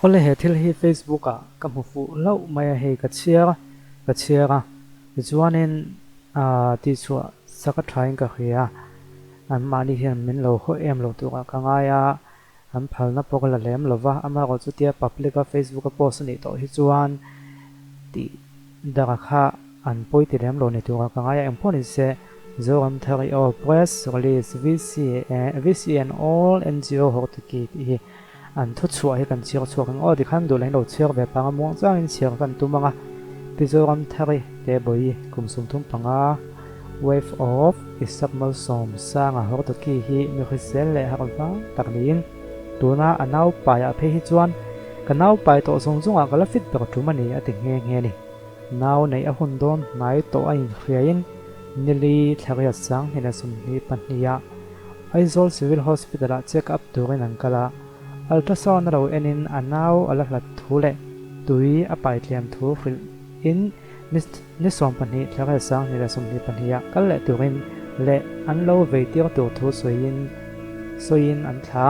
Awle he thil hi Facebook ah ka hmu fuh hlauh mai a hei ka chhiar a ka chhiar a tichuanin ah tihchhuah sak a thain ka hria a an mahni hian min lo haw em lo turah ka ngai a an phalna pawh ka la lem lo va amaherawh chutia public a Facebook a post a nih tawh hi chuan tih Dara kha an pawi ti lem lo ni tura ka ngai a, engpawh ni se Zoram Thar i aw Press Release VC and all NGO Hortuki tih hi an thu chhuah hi kan chhiar chhuak ang aw tikhan duh leh lo chhiar ve panga muang changin chhiar kan tum ang a Pi Zoram Thar i Tebawi kum 35 Wave of Isak Malsawm Sanga Hortuki hi mi hrisel leh harh vang tak niin tuna a naupaiah phei hi chuan Ka nau pai tawh zawng zawngah ka la fit ber tum a ni, a ti nghe nghe a ni. Nau neih a hun dawn hnai tawh a inhriaiin nili thlariat sang hnena 22ah Aizawl Civil Hospital-ah check up turin an kal a, ultrasound a lo enin a nau a la hlat thu leh tui a pai tliam thu hrilh in ni 12 thlariat sang hnena 22ah kal leh turin leh an lo vei tir tur thu sawiin sawiin an thla.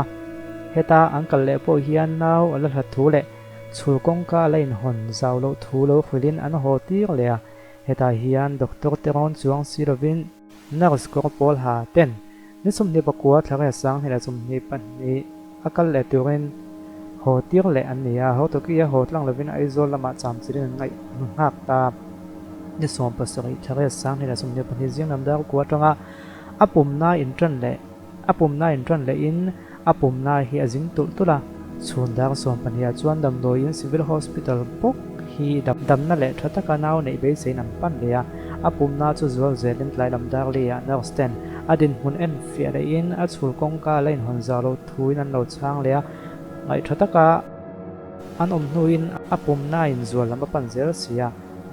Heta an kal leh pawh hian nau a la hlat thu leh chhul kawngka a la inhawn zau loh thu lo hrilhin an haw tir leh a, hetah hian doctor te rawn chuang si lovin nurse kawr pawl ha ten ni 29 thla 22 a kal leh turin haw tir leh an ni a, haw tawki a haw tlang lovin Aizawl lamah cham chirin an ngaih nghak ta. Ni 17 thla 22 zing lam dar kua atanga a pumna intan leh A pumna intan lehin a pumna hi a zing tulh tulh a, chhun dar 12 ah chuan damdawiin Civil Hospital bawk hi damna leh tha taka nau neih beiseiin an pan leh a, a pumna chu zual zelin tlai lam dar lehah nurse ten a dinhmun en fiah lehin a chhul kawngka a la inhawn zau lo thuin an lo chhang leh a, ngaih tha taka an awm hnuin a pumna inzual lam a pan zel si a.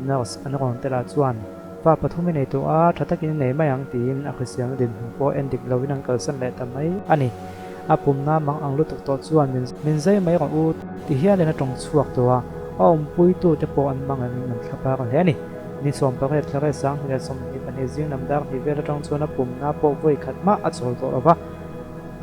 Nurse an rawn tel ah chuan fa pathum i nei tawh a, tha takin i nei mai ang tiin a hriselna dinhmun pawh en dik loin an kalsan leh ta mai a ni. A pumna mang ang lutuk tawh chuan min zai mai rawh u ti hialin a tawng chhuak tawh a, a awmpuitu te pawh an mang angin an thla par hle a ni. Ni 18 thla reh 22 zing lam dar hnih vel atang chuan a pumna pawh vawi khat mah a chawl tawh lo va,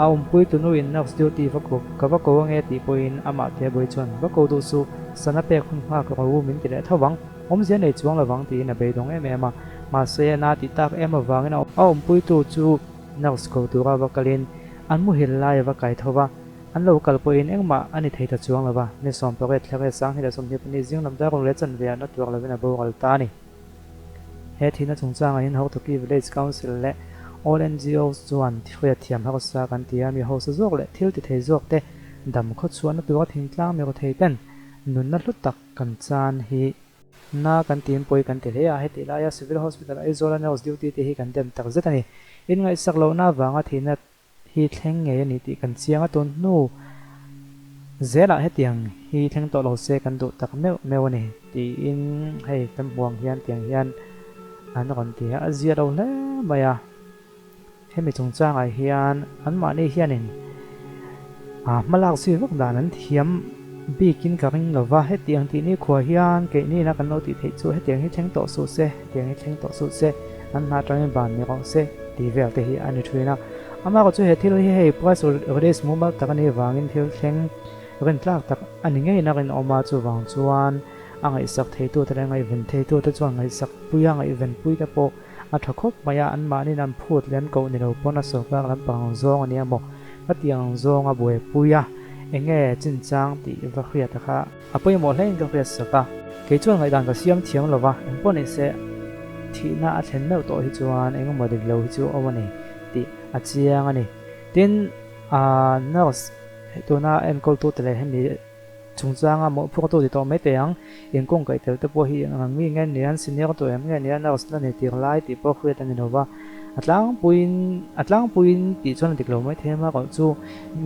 a awmpuitu nuin nurse duty va ko ka va ko ange tih pawhin amah Tebawi chuan va ko duh suh. Sana pek hun nghak rawh u min ti leh tho vang. Awmzia nei chuang lo vang tiin a beidawng em em a. Mahse a na tih tak em avangin a awmpuitu chu nurse ko tura va kalin an muhil lai a va kai tho va. An lo kal pawhin engmah a ni thei ta chuang lo va. Ni 18 thla reh 22 zing lam dar ruk leh chanve ah na tuar lovin a boral ta a ni. He thihna chungchangah hian Hortoki Village Council leh All NGOs chuan hriat thiam harsa kan ti a, mi hausa zawk leh thil ti thei zawk te dam khawchhuahna tura thingtlang mi rethei ten nunna hlu tak kan chan hi na kan tiin pawi kan ti hle a, heti laia Civil Hospital Aizawl a nurse duty te hi kan dem tak zet a ni. Inngaihsak lohna avanga thihna hi thleng ngei a ni tih kan chiang a, tun hnu zelah hetiang hi thleng tawh lo se kan duh tak meuh meuh a ni tiin hei kan hmuh ang hian tiang hian an rawn ti a, a zia lo hle mai a, hemi chungchangah hian anmahni hianin hma lak zui vak dan an thiam bikin ka ring lo va, hetiang tih ni khuah hian keihniina kan lo tih theih chu hetiang hi thleng tawh suh se, hetiang hi thleng tawh suh se, an hna atangin ban ni rawh se tih vel te hi a ni thin a. Amaherawh chu he thil hi hei press release mumal tak a nih vangin thil thleng rintlak tak a ni ngeiin a rinawm a, chuvang chuan a ngaihsak theitute leh ngaihven theitute chuan ngaihsak puia ngaihvenpui te pawh a tha khawp mai a, anmahniin an phut leh an koh ni lo pawn a sawrkar lampang ang zawng a nia maw ka tih ang zawng a buaipui a, eng nge chinchang tih va hriat a kha a pawimawh hlein ka hriat sak a. Kei chuan ngaihdan ka siam thiam lo va, eng pawh ni se thihna a thlen meuh tawh hi chuan eng emaw dik lo hi chu awm a ni tih a chiang a ni. Tin, nurse tuna enkawltute leh hemi Chungchanga mawhphurtu ti tawh mai teh ang, inkawng kaih tel te pawh hi eng ang mi nge ni an senior tawh em nge ni a nurse la ni tir lai tih pawh hriat a ni lo va, a tlangpuiin a tlangpuiin tih chuan a dik lo mai thei a erawh chu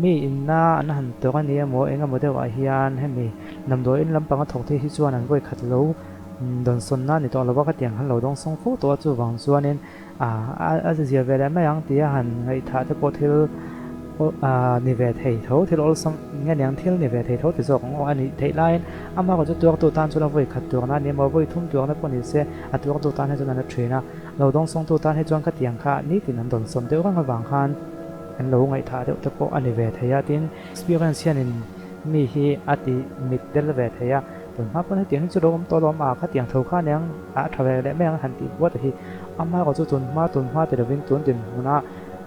mi inna an han tawrh a ni emaw eng emaw deuhah hian hemi damdawiin lampanga thawk thei hi chuan an vawi khat lo dawnsawnna a ni tawh lo va, khatiang han lo dawngsawng fo tawh a chuvang chuanin A zia ve leh mai ang tia han ngaihthah te pawh thil ni ve thei tho, thil awlsam nge niang thil ni ve thei tho ti zawk ang aw a nih theih laiin amah erawh chu tuartu tan chuan a vawi khat tuarna a ni emaw vawi thum tuarna pawh ni se a tuartu tan hi chuan a na thin a, lo dawngsawngtu tan hi chuan khatiang kha nitin an dawnsawn deuh reng avang khan an lo ngaihthah deuh te pawh a ni ve thei a tin experience hianin. mi hi a ti mit del ve thei a, tun hma pawn hetiang hi chu lo awm tawh alawm a, khatiang tho kha aniang a tha ve leh mai ang han tih buat a hi. Amaherawh chu tun hma tun hma ti lovin tun dinhmuna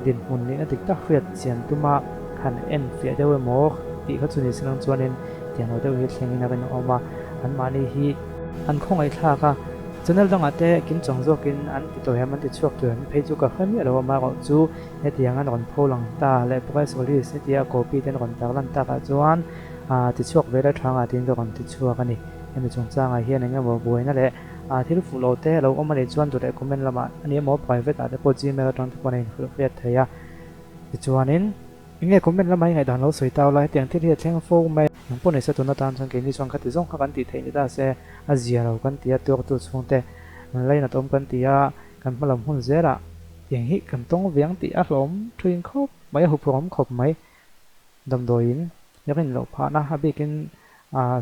dinhmun nihna dik tak hriat chian tuma han en fiah deuh emaw tih kha chu ni se lang chuanin tiang lo deuh hi thlengin a rinawm a, anmahni hi an khawngaihthlak a, channel dangah te kimchang zawkin an ti tawh em an ti chhuak tawh em phei chu ka hre miah lo amaherawh chu hetiang an rawn pho lang ta leh press release hetia copy te an rawn tarlan takah chuan ti chhuak ve la tha ngah tiin ka rawn ti chhuak a ni. Hemi chungchangah hian eng emaw buaina leh thil fuh lo te a lo awm a nih chuan duh leh comment lamah a ni emaw private ah te pawh gmail atang te pawh a inhrilh hriat thei a. Tichuanin enge comment lamah i ngaihdan lo sawi tau la hetiang thil hi a thleng fo mai. Nang pawh nise tun atan chuan keini chuan khati zawng kha kan tih theih ni ta se a zia lo kan ti a tuartu chhungte lainat awm kan ti a kan hmalam hun zelah tiang hi kan tawng viang tih a hlawm thin khawp mai a huphurh awm khawp mai. Damdawiin i rin loh phahna a bikin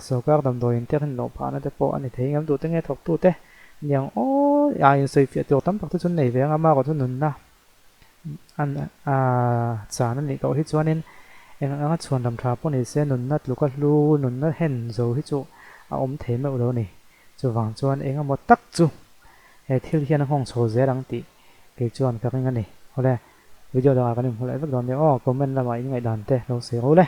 sorkar damdawiin te rin loh phahna te pawh a ni thei ngam duh te nge thawktu te niang aw a insawifiah tur tam tak te chu an nei ve ang a amaherawhchu nunna an chan a nih tawh hi chuanin eng anga chhuan lam tha pawh ni se nunna tluka hlu nunna hen zo hi chu a awm thei meuh lo a ni. Chuvang chuan eng emaw tak chu he thil hian a nghawng chho zel ang tih kei chuan ka ring a ni. Awle video dangah kan inhmu leh vek dawn nia aw comment lamah in ngaihdan te lo sawi ro le.